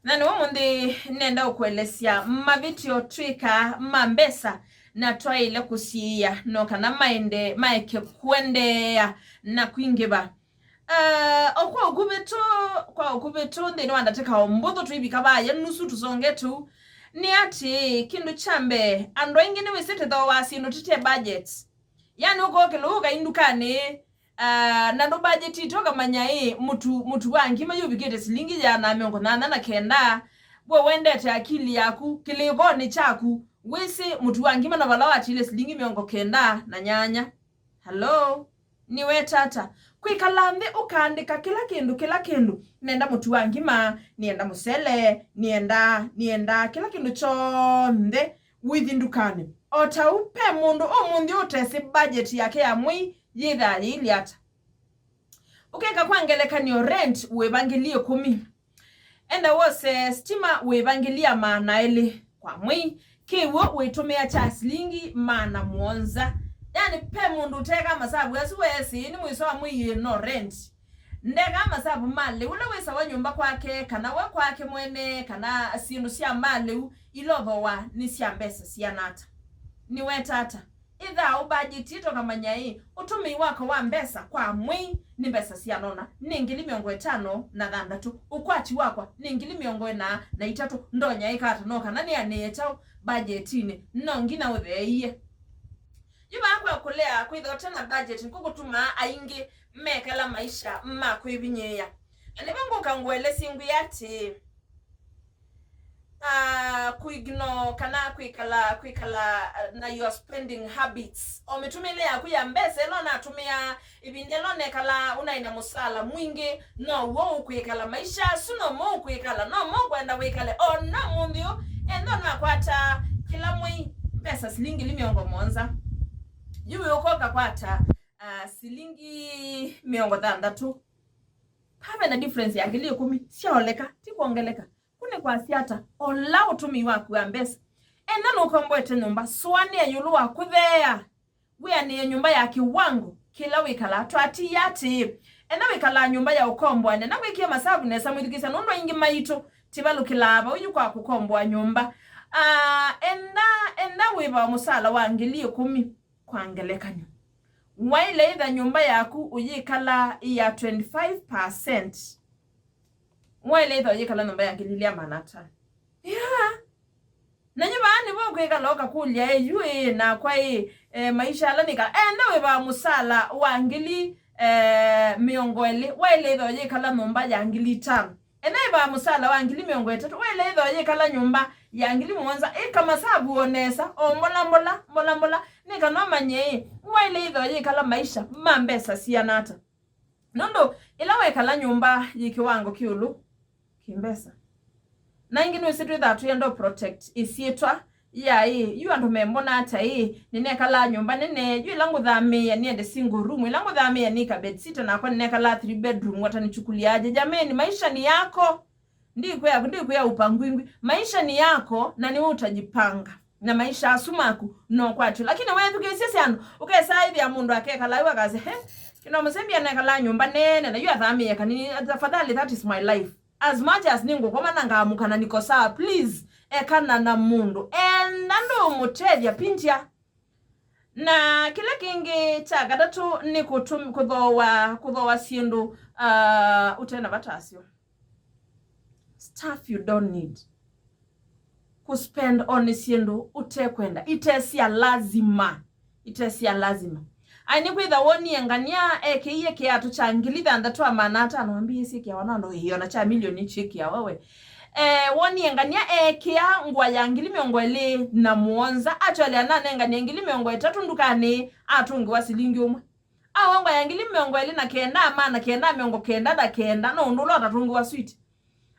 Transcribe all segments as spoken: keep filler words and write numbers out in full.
Na nĩwe mũnthĩ nenda ũkũelesya mavĩtyo twĩkaa ma mbesa na twaĩle kũsiĩĩa no kana maende maeke kũendeea na kwingĩva. Uh, o kwa ũkuvĩ tu, kwa ũkuvĩ tu nthĩnĩ wa ndatĩka o mbũthũ tũivika vaya nusu tũsonge tu, nĩ atĩ kĩndũ kya mbee andũ aingĩ nĩwĩsĩ tũthooaa syĩndũ tũte budget. Yani ũkokĩla ũkai ndukanĩ, uh, na ndũbudgetĩte ũkamanya ĩ mũtu, mũtu wa ngima yũvikĩte silingi ĩana na mĩongo nyanya na kenda, we wendete akili yaku kĩlĩkonĩ kyaku wĩsĩ mũtu wa ngima na vala watile silingi mĩongo kenda na nyanya. Hello? Nĩweta ata? Kwĩkala nthĩ ũkaandĩka kĩla kĩndũ, kĩla kĩndũ. Nĩenda mũtu wa ngima, nĩenda mũsele, nĩenda, nĩenda kĩla kĩndũ kyonthe wĩthi ndukanĩ. O ta ũu, pe mũndũ ũmũnthĩ ũtesĩ budget yake ya mwei yĩthaa yĩilye ata. Ũkeka kwa ngelekany'o rent wĩva ngili ĩkũmi. Enda wose stima wĩva ngili ya maana elĩ kwa mwei, kĩw'ũ wĩtũmĩa kya silingi maana mũonza. Yani, pe mũndũ ũteka masavu asu weesĩ nĩ mũiso wa mwei ĩ no rent. Ndeka masavu ma lĩu ũla wĩsawa nyũmba kwake, kana we kwake mwene, kana syĩndũ sya ma lĩu ila ũthooa nĩ sya mbesa siana ata. Nĩweta ata? Ĩthaa ũbajĩtie tũkamanya ĩ, ũtũmĩi wakwa wa mbesa kwa mwei nĩ mbesa sianona, nĩ ngili mĩongo ĩtano na thanthatũ, ũkwati wakwa nĩ ngili mĩongo ĩna na itatũ, ndonya ĩka ata no kana nĩanĩe kyaũ bajetinĩ? No nginya ũtheeie. Yu vaa kwa kũlea kwĩthwa ũte na budget nĩkũkũtumaa aingĩ mekala maisha ma kwĩvinyĩĩa. Na nĩvo ngũka ngũelesye ngwĩ atĩĩ, ah, kũignore kana kwĩkala, kwĩkala, ah, na your spending habits. O mĩtũmĩle yaku ya mbesa ĩla ũnatũmĩaa ĩvinda ĩla ũnekala ũnaĩ na mũsala mwingĩ, now'o ũkwĩkala. Maisha asu nomo ũkwĩkala, nomo ũkwenda wĩkale. O na mũnthĩ ũũ, enda ũnakwata kĩla mwei mbesa silingi ngili mĩongo mũonza. Yu wĩ ũkoka kwata, ah, silingi mĩongo thanthatũ. Vave na difference ya ngili ĩkũmi, syaoleka, ti kwongeleka. Kũ nĩ kwasya ata? Ola ũtũmĩi waku wa mbesa. Enda nũkomboete nyũmba, sũanĩa ĩũlũ wa kũtheea. Wĩanĩe nyũmba ya kĩwango kĩla wĩkalaa. Twatiie atĩĩ, enda wĩkalaa nyũmba ya ũkomboa nena wĩkie masavu nesa mwĩthukĩĩsya, nũndũ aingĩ maitũ tĩvalũkĩlaa vau yu kwa kũkomboa nyũmba. Ah, enda, enda wĩva mũsala wa ngili ĩkũmi. Kwa ngelekany'o, waĩle ĩtha nyũmba yaku ũyĩkala ya twenty-five percent, waĩle ĩtha ũyĩkala nyũmba ya ngili ilĩ ya maana atano. Yeah. Na yu vaa nĩvo ũkwĩkala ũkakũlya, "Ĩ, yu ĩ, nakwa ĩ, eh, maisha ala nĩka?" Enda wĩva mũsala wa ngili, eh, mĩongo ĩlĩ, waĩle ĩtha ũyĩkala nyũmba ya ngili itano. Enda ĩva mũsala wa ngili mĩongo ĩtatũ, waĩle ĩtha ũyĩkala nyũmba ya ngili mũonza. Ĩka masavu o nesa, o mbola mbola, mbola mbola, nĩ kana ũmanye ĩ, waĩle ĩtha ũyĩkala maisha ma mbesa siana ata. Nũndũ ĩla wekala nyũmba yĩ kĩwango kĩũlũ kĩmbesa, na ĩngĩ nĩwĩsĩ twĩthaa twĩenda protect ĩsyĩtwa ya ĩ, yu andũ membona ata ĩ, nĩnekalaa nyũmba nene, yu ĩla ngũthamĩĩa nĩende single room, ĩla ngũthamĩĩa nĩka bed sitter, nakwa nĩnekalaa three bedroom, watanĩchukuliaje? Jameni, maisha ni yako. Ndikwĩa, ndikwĩa upangwingwi. Maisha ni yako, na nĩwe utajipanga. Na maisha asu maku no kwatyo. Lakini wethukĩĩsye syandũ, ũkesaa ĩthĩa mũndũ akekala yu akasya, "He, kĩno mũsembia nekalaa nyũmba nene, na yu athamĩĩe kanini, tafadhali, that is my life. As much as nĩngũkoma na ngaamũka na niko sawa, please, ekana na mũndũ. Enda ndũmũtethya, pinja." Na kĩla kĩngĩ kya katatũ nĩ kũtũm-, kũthooa, kũthooa syĩndũ, ah, ũte na vata wasyo. Stuff you don't need. Kũspend on syĩndũ ũtekwenda, ite sya lazima. Ite sya lazima. Ai, nĩkwĩtha wonie ngania ekĩie kĩatũ kya ngili thanthatũ na maana atano, ambĩĩsye kĩawa na andũ ĩona kya milioni kyĩkĩa wewe. Eh, wonie ngania ekĩa ngũa ya ngili mĩongo ĩlĩ na mũonza, actually ananenganie ngili mĩongo ĩtatũ ndukanĩ, atũngĩwa silingi ũmwe. Awa ngũa ya ngili mĩongo ĩlĩ na kenda, maana kenda mĩongo kenda na kenda, no ũndũ ũla ũtatũngĩwa switi.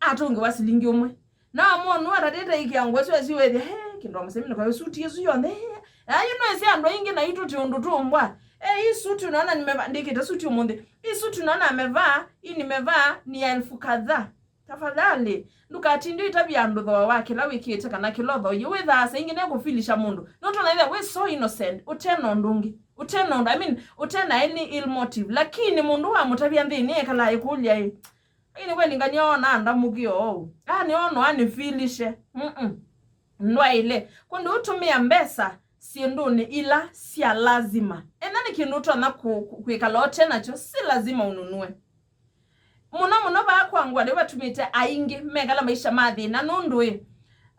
Atũngĩwa silingi ũmwe. Na amonu atatĩte ikĩa ngũa ĩsu esi wĩthĩa, "He, kĩndũ wa mũsemi nĩkwayo suti ĩsu yonthe, he." Ayu no ĩsĩ andũ aingĩ na itũ ti ũndũ tũmbwa. "Eh, hii suti unaona nimevaa, ndĩkĩte suti ũmũnthĩ. Hii suti unaona amevaa, hii nimevaa ni ya elfu kadhaa." Tafadhali, ndũkatinde ũitavya andũ thooa wa kĩla wĩkĩte kana kĩla ũthoie. Wĩthaa saa ingĩ nekũfilisha mũndũ. Nũndũ naitha wĩ so innocent, ũte na ũndũ ũngĩ. Ũte na ũndũ, I mean, ũte na any ill motive. Lakini mũndũ wamũtavya nthĩnĩ ekalaa ĩkũlya ĩ, Lakini kweli ngania ona ndamũkĩe ũu. Aa nĩona nĩfilishe. Mm-mm. Ndwaĩle. Kũndũ ũtũmĩa mbesa syĩndũnĩ ila sya lazima. Ethĩwa nĩ kĩndũ ũtonya kũ-, kũ-, kwĩkala ũte nakyo, si lazima ũnunue. Mũno mũno vaa kwa ngũa nĩvo vatumĩte aingĩ mekala maisha ma thĩna nũndũ ĩ,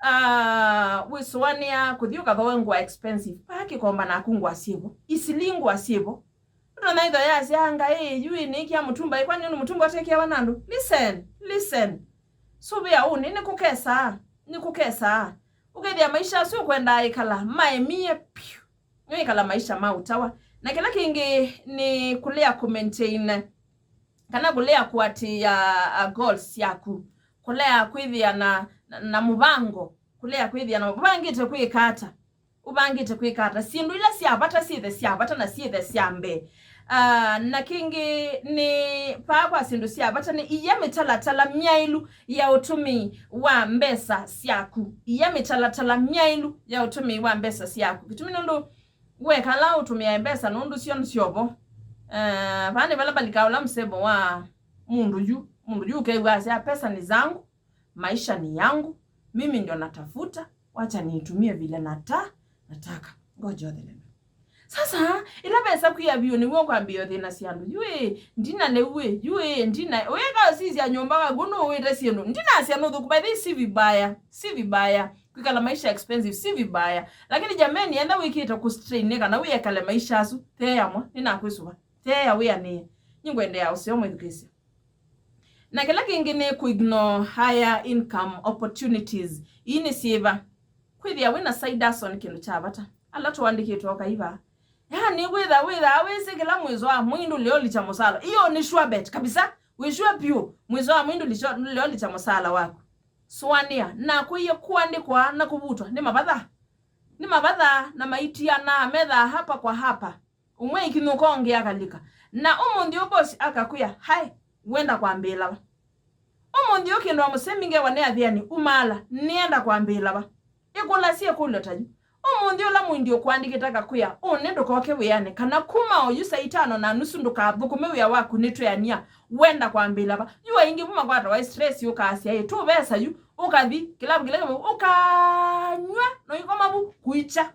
ah, wĩsũanĩa kũthi ũkathoe ngũa expensive. Vaa kĩkomba naku ngũa syĩvo. Isili ngũa syĩvo. Nũtonya ĩtho yasya, "Ngai, yu ĩ nĩkĩa mũtumba, ĩ kwani nĩ mũtumba ũtekeawa na andũ?" Listen, listen. Sũvĩa ũnĩ, nĩkũkesaa, nĩkũkesaa. Ũkethĩa maisha asu ũkwendaa ĩkala maemie piũ. Nĩwĩkala maisha ma ũtawa. Na kĩla kĩngĩ nĩ kũlea kũmaintain, kana kũlea kũatĩĩa, uh, goals syaku. Kũlea kwĩthĩa na, na, na mũvango. Kũlea kwĩthĩa na ũvangĩte kwĩka ata. Ũvangĩte kwĩka ata. Syĩndũ ila sya vata syĩthe sya vata na syĩthe sya mbee. Ah, na kĩngĩ nĩ vaa kwa syĩndũ sya vata nĩ ia mĩtalatala myaĩlu ya ũtũmĩi wa mbesa syaku. Ia mĩtalatala myaĩlu ya ũtũmĩi wa mbesa syaku. Kĩtumi nũndũ wekala ũtũmĩae mbesa nũndũ syo nĩ syovo. Eh, vaa nĩ vala valika ũla msemo wa mũndũ yu, mũndũ yu ũkew'a asya, "Pesa ni zangu, maisha ni yangu, mimi ndio natafuta, wacha niitumie vile nata-, nataka." Ngoja ũtheleme. Sasa, ĩla vesa kwĩa vyũ nĩw'o kwambĩĩa ũthĩnasya andũ. Yu ĩ, ndina lĩu ĩ, yu ĩ, ndina. Ũyĩka ũsisya nyũmba waku nũwĩte syĩndũ. Ndinasya nũthũku, by the way, si vibaya, si vibaya. Kwĩkala maisha expensive, si vibaya. Lakini jameni, enda wĩkĩte kũstrain nĩ kana wĩekale maisha asu, theea mwa, nĩnakwĩsũva. Theea wĩanĩe. Nĩngwendeea ũseo mwĩthukĩĩsya. Na kĩla kĩngĩ nĩ kũ-ignore higher income opportunities. Ii nĩ syĩva? Kwĩthĩa wĩ na side hustle nĩ kĩndũ kya vata. Ala tũandĩkĩtwe o kaiva. Yaani, wĩtha, wĩtha, wĩsĩ kĩla mwĩso wa mwei ndũlĩolikya mũsala. Iyo nĩ sure bet, kabisa. Wĩ sure piũ, mwĩso wa mwei ndũlĩolikya mũsala waku. Sũanĩa, nakũie kũandĩkwa na kũvutwa nĩ mavatha. Nĩ mavatha na maitianaa methaa hapa kwa hapa. Ũmwe aikinyũka ũngĩ akalika. Na ũmũnthĩ ũũ bosi akakwĩa, "Hai, wenda kwambĩĩla va?" Ũmũnthĩ ũũ kĩndũ wa mũsembi ngewa nĩ athiani umaala, "Nĩenda kwambĩĩla va?" Ĩkũlasye ĩkũlyo ta yu. Ũmũnthĩ ũla mũindi ũkũandĩkĩte akakwĩa, "Ũnĩ ndũkoke wĩanĩ," kana, "Kuma oyu saa itano na nusu ndũkathũkũme wĩa waku nĩtweania, wenda kwambĩĩla va?" Yu aingĩ vu makwatawa stress ũkasya, "Ĩ, tũvesa yu," ũkathi kĩlavu kĩla kĩmwe, ũkanyw'a, na ũikoma vu, kuikya.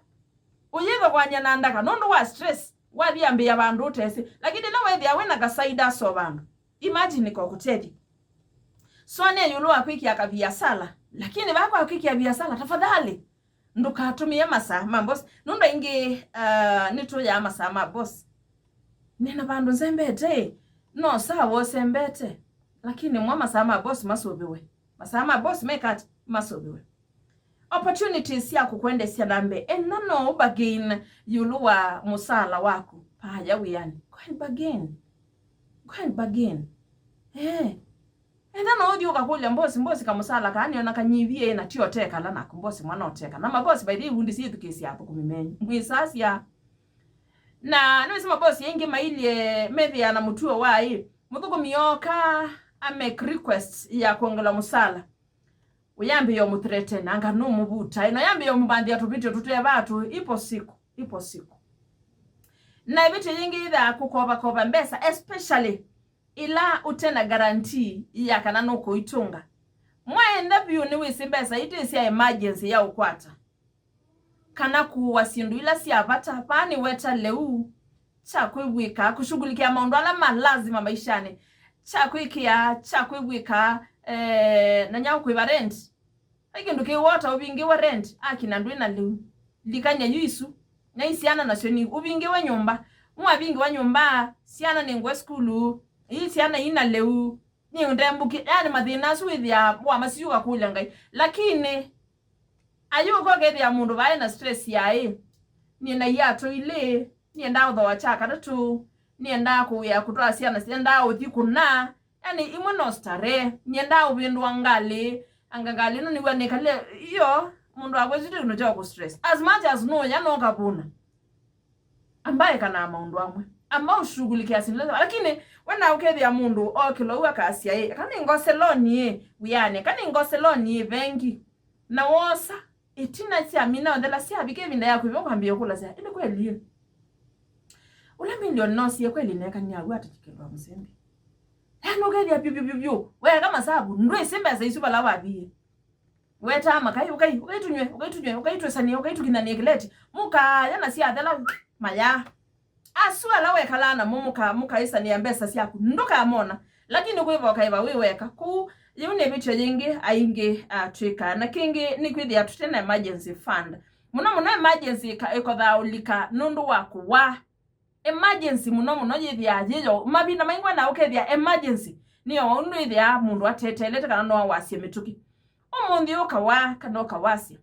Ũyĩthokoany'a na ndaka nũndũ wa stress, wathi ambĩĩa vandũ ũtesĩ. Lakini ĩla wethĩa wĩ na ka side hustle vandũ, imagine kokũtethya. Sũanĩa ĩũlũ wa kwĩkĩa ka viasala, lakini vaa kwa kwĩkĩa viasala, tafadhali, ndũkatũmĩe masaa ma boss. Nũndũ aingĩ, uh, nĩtũyaa masaa ma boss. Nĩna vandũ nzembete, no sawa ũsembete, lakini mwa masaa ma boss masũvĩwe. Masaa ma boss mekati masũvĩwe. Opportunities sya kũkwendesya na mbee. Enda no ũ bargain ĩũlũ wa mũsaala waku. Vaya wĩanĩ. Go and bargain. Go and bargain. Eh. Enda no ũthi ũkakũlya mbosi, mbosi, kamũsaala kaa nĩona kanyivie na ti otekala naku, mbosi mwana oteka. Na mabosi, by the way, vundi syĩthukĩĩsya athũkũmi menyu. Mwĩsasya. Na nĩwĩsĩ mabosi aingĩ mailye methĩa na mũtuo wa ĩ. Mũthũkũmi oka, a make request ya kwongelwa mũsaala. Ũyambĩĩa ũmũthreaten, anga nũmũvuta. Ĩno yambĩĩa ũmũvanthĩa tũvĩtyo tũtevaa tũ, ipo siku, ipo siku. Na ĩvĩtyo yĩngĩ yĩthaa kũkovakova mbesa, especially ĩla ũte na guarantee ya kana nũkũitũnga. Mwaenda vyũ nĩwĩsĩ mbesa ii ti sya emergency ya ũkwata. Kana kũũa syĩndũ ila sya vata. Vaa nĩweta lĩu kya kwĩvw'ĩka, kũshughulikia maũndũ ala ma lazima maishanĩ, kya kwĩkĩa, kya kwĩvw'ĩka, eh, na nyau kwĩva rent. Vai kĩndũ kĩwota ũvingĩwe rent, akina ndwĩ na lĩu. Likany'a yu isu, na i syana nasyo ni ũvingĩwe nyũmba. Mwavingĩwa nyũmba, syana nĩ ngwe sukulu, ii syana ina lĩu, nĩ ndembũki, yani mathĩna asu wĩthĩaa wamasiũka kũlya Ngai. Lakini ayũka ũkethĩa mũndũ vaĩ na stress ya ĩ, nĩ na iatũ ilĩ, nĩendaa ũthooa kya katatũ, nĩendaa kũwĩa kũtwaa syana, nĩendaa ũthi kũna, yani imwe no starehe, nĩendaa ũvĩndũa ngalĩ, anga ngalĩ ĩno nĩw'a nĩkalile, iyo, mũndũ akwĩsĩ ti kĩndũ kya kũ stress. As much as nũya no kavũna. Ambae kana maũndũ amwe. Amba ũshughulikia syĩndũ ila, lakini wenda ũkethĩa mũndũ okĩlwa u akasya ĩ, "Aka nĩngose loan ĩ, wĩanĩ, aka nĩngose loan ĩ, vengi." Na wosa, ĩtina syamina ũthela syavika ĩvinda ya kwĩva ũkambĩĩa kũlasya, "Ĩndĩ kweli ĩ? Ũla milioni nosie kweli neekany'a agu ata kĩndũ wa mũsembi?" Yaani ũkethĩa vyũ vyũ vyũ vyũ, weeka masavu, ndwĩsĩ mbesa isu vala waviie. Wetaa makai, ũkai, ũkai tũnywe, ũkai tũnywe, ũkai twĩsanie, ũkai tũkinyanĩe kĩleti. Mũkaya na syathela, maya. Asu ala wekalaa namo mũka-, mũkaĩsanĩa mbesa syaku, ndũkamona. Lakini kwĩva ũkaĩva wĩ weka. Kũu, yĩu nĩ ĩvĩtyo yĩngĩ aingĩ, ah, twĩkaa. Na kĩngĩ nĩ kwĩthĩa tũte na emergency fund. Mũno mũno emergency ĩka-, ĩkothaa ũlika nũndũ wa kũwaa. Emergency mũno mũno yĩthĩaa yĩyo. Mavinda maingĩ na ũkethĩa emergency nĩyo ũndũ ĩthĩaa mũndũ ateteelete kana no awasye mĩtũkĩ. Ũmũnthĩ ũkawaa kana ũkawasya.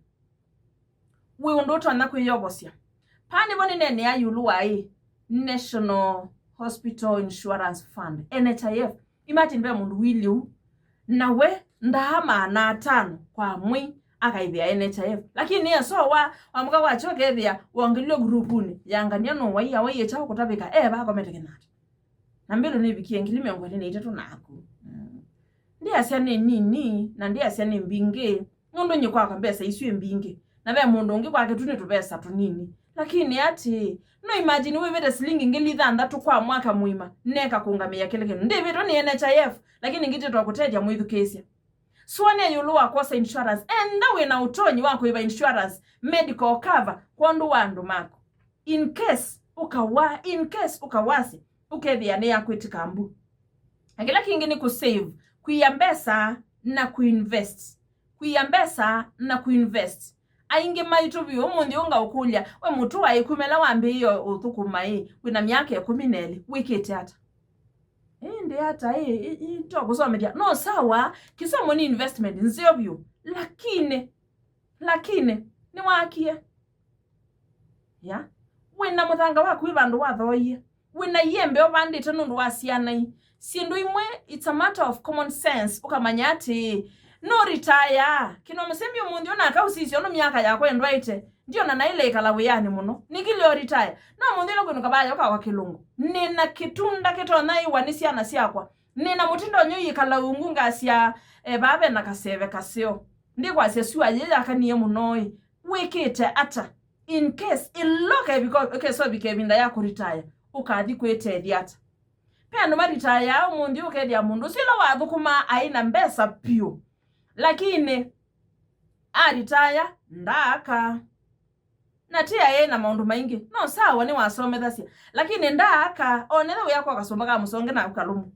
Wĩ ũndũ ũtonya kwĩyovosya. Paa nĩvo nĩneenea ĩũlũ wa ĩ National Hospital Insurance Fund, N H I F. Imagine ve mũndũ wĩlĩ ũu. Na we ndaa maana atano kwa mwei akaĩvĩa N H I F. Lakini nĩ asowa, wamũka wakya ũkethĩa wongelilwe grupuni ya ngania nũwaia waiĩkya ũkũtavĩka e va akomete kĩnata. Na mbilu nĩvikie ngili mĩongo ĩlĩ na itatũ naku. Mm. Ndiasya nĩ nini, na ndiasya nĩ mbingĩ, nũndũ nyie kwakwa mbesa isu ĩ mbingĩ, na ve mũndũ ũngĩ kwake tu nĩ tũvesa tũnini. Lakini ati, no imagine wĩvĩte silingi ngili thanthatũ kwa mwaka mũima, neka kũngamĩa kĩla kĩndũ. Ndĩvĩtwe nĩ N H I F, lakini ngĩtĩtwa kũtethya mwĩthukĩĩsya. Sũanĩa ĩũlũ wa kwosa insurance. Enda wĩ na ũtonyi wa kũĩva insurance, medical cover, kwondũ wa andũ maku. In case ũkawa, in case ũkawasya, ũkethĩa nĩ ya kwĩtĩka mbu. Na kĩla kĩngĩ nĩ kũsave, kũia mbesa na kũinvest. Kũia mbesa na kũinvest. Aingĩ maitũ vyũ ũmũnthĩ ũngaũkũlya, we mũtũ waĩ kuma ĩla wambĩĩe ũthũkũma ĩ, wĩna myaka ĩkũmi na ĩlĩ, wĩkĩte ata? Ĩndĩ ata ĩ, ĩ, ĩ, to kũsomethya. No sawa, kĩsomo nĩ investment nzeo vyũ. Lakini, lakini, nĩwakie. Ya? Wĩna mũthanga waku wĩ vandũ wathooie. Wĩna iembe ũvandĩte nũndũ wa syana ii. Syĩndũ imwe, it's a matter of common sense. Ũkamanya atĩĩ, no retire. Kĩno mũsembi ũmũnthĩ ũnaka ũsisya ũndũ myaka yakwa ĩndwaĩte. Ndiona naĩ ĩla ĩkala wĩanĩ mũno. Nĩkĩ leo retire? No mũnthĩ ĩla kwĩnũka vaya ũkakwa kĩlungu. Nĩna kĩtunda kĩtonya ĩwa nĩ syana syakwa. Nĩna mũtĩ ndonyũ yĩkala ungu ngasya, eh, vaa vena kaseve kaseo. Ndikwasya sua yĩ yakanie mũno ĩ. Wĩkĩte ata? In case, ĩla ũkevika, ũkesa ũvika ĩvinda ya kũritaya, ũkathi kwĩtethya ata? Ve andũ maritayaa ũmũnthĩ ũkethĩa mũndũ ũsu ĩla wathũkũmaa aĩ na mbesa vyũ. Lakini, aritaya, ndaaka. Na ti aĩ na maũndũ maingĩ. No sawa nĩwasomethasya. Lakini ndaaka, onethe wĩa kwa kasũmba ka mũsonge na kalũmu.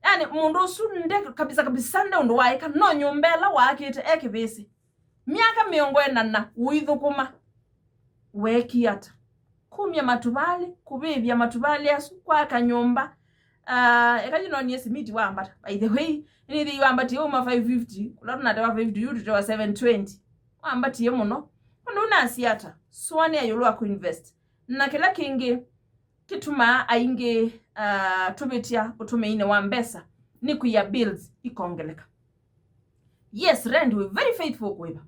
Yani, mũndũ ũsu nde kabisa kabisa nde ũndũ waĩka, no nyũmba ĩla waakĩte e kĩvĩsĩ. Myaka mĩongo ĩna na ũithũkũma. Weekie ata? Kumya matuvalĩ, kũvĩvya matuvalĩ asu, kwaka nyũmba. Ah, eka yu nonie simiti wambata. By the way, nĩnĩthĩi wambatie uma five fifty, kũla tũnatewa five fifty, yu tũtewa seven twenty. Wambatie mũno. Ũndũ ũnasya ata? Sũanĩa ĩũlũ wa kũinvest. Na kĩla kĩngĩ kĩtumaa aingĩ, ah, tũvĩtya ũtũmĩinĩ wa mbesa nĩ kwia bills ikongeleka. Yes, rent wĩ very faithful kũĩva.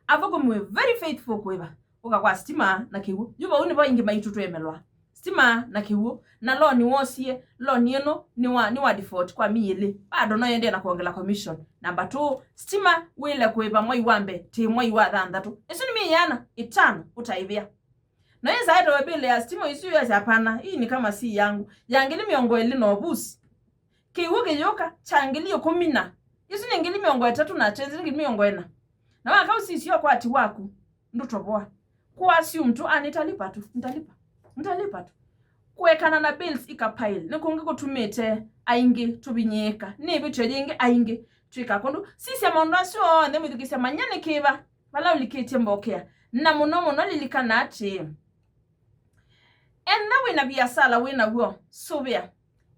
Athũkũmi wĩ very faithful kũĩva. Ũka kwa stima na kĩw'ũ. Yu vau nĩvo aingĩ maitũ twemelwa. Stima na kĩw'ũ. Na loan wosie, loan ĩno nĩ wa, nĩ wa default kwa mĩĩ ĩlĩ. Bado no yendee na kuongela commission. Number two, stima wĩle kũĩva mwai wa mbee, ti mwai wa thanthatũ. Ĩsu nĩ mĩĩ yana ĩtano ũtaĩvĩa. No ĩsa etawe bill ya stima isu yasya, "Hapana, hii ni kama si yangu." Ya ngili mĩongo ĩlĩ na ũvusi. Kĩw'ũ kĩyũka kya ngili ĩkũmi na. Isu nĩ ngili mĩongo ĩtatũ na change, nĩ ngili mĩongo ĩna. Na waka ũsisya ũkwati waku, ndũtovoa. Ku assume tu, "Ah, nitalipa tu, nitalipa, nitalipa tu." Kũekana na bills ikapile, nĩ kũngĩ kũtumĩte aingĩ tũvinyĩĩka. Nĩ ĩvĩtyo yĩngĩ aingĩ twĩka kũndũ. Sisya maũndũ asu onthe mwĩthukĩĩsya manya nĩ kĩva vala ũlikĩtye mbokea. Na mũno mũno lilikana atĩĩ, enda wĩna viasala wĩ naw'o, sũvĩa.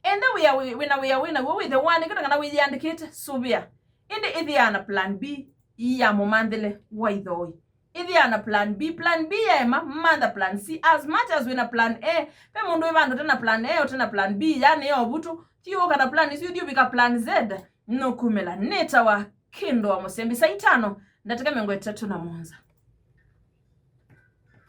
Enda wĩa wĩ, wĩna wĩa wĩ naw'o wĩthe ũandĩkĩtwe kana wĩyĩandĩkĩte, sũvĩa. Ĩndĩ ĩthĩaa na plan B ya mũmanthĩle wa ithooi. Ĩthĩaa na plan B. Plan B yaema, mantha plan C. As much as wĩna plan A, ve mũndũ wĩ vandũ ũte na plan A, ũte na plan B, yani ya ũvutu, thiũũka na plan isu, thiĩ ũvika plan Z, nũkumĩla. Nĩtawa Kĩndũ wa Mũsembi, saa itano, ndatĩka mĩongo ĩtatũ na mũonza.